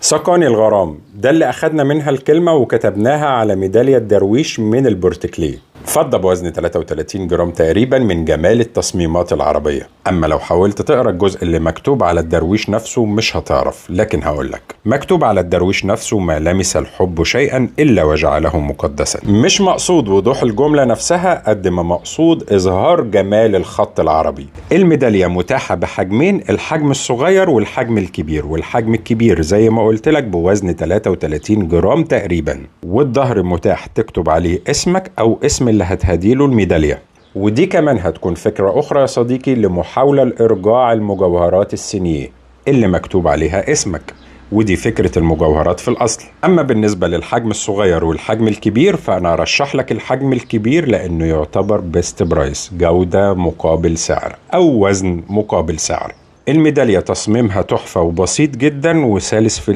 سقاني الغرام ده اللي أخدنا منها الكلمة وكتبناها على ميدالية درويش من البورتكليه. فضة بوزن 33 جرام تقريبا من جمال التصميمات العربية. أما لو حاولت تقرأ الجزء اللي مكتوب على الدرويش نفسه مش هتعرف، لكن هقولك مكتوب على الدرويش نفسه: ما لمس الحب شيئا إلا وجعله مقدسا. مش مقصود وضوح الجملة نفسها قد ما مقصود إظهار جمال الخط العربي. الميدالية متاحة بحجمين، الحجم الصغير والحجم الكبير، والحجم الكبير زي ما قلت لك بوزن 33 جرام تقريبا. والظهر متاح تكتب عليه اسمك أو اسم اللي هتهديله الميدالية. ودي كمان هتكون فكرة أخرى يا صديقي لمحاولة لإرجاع المجوهرات السينية اللي مكتوب عليها اسمك، ودي فكرة المجوهرات في الأصل. أما بالنسبة للحجم الصغير والحجم الكبير فأنا أرشح لك الحجم الكبير لأنه يعتبر best price، جودة مقابل سعر أو وزن مقابل سعر. الميدالية تصميمها تحفة وبسيط جدا وسلس في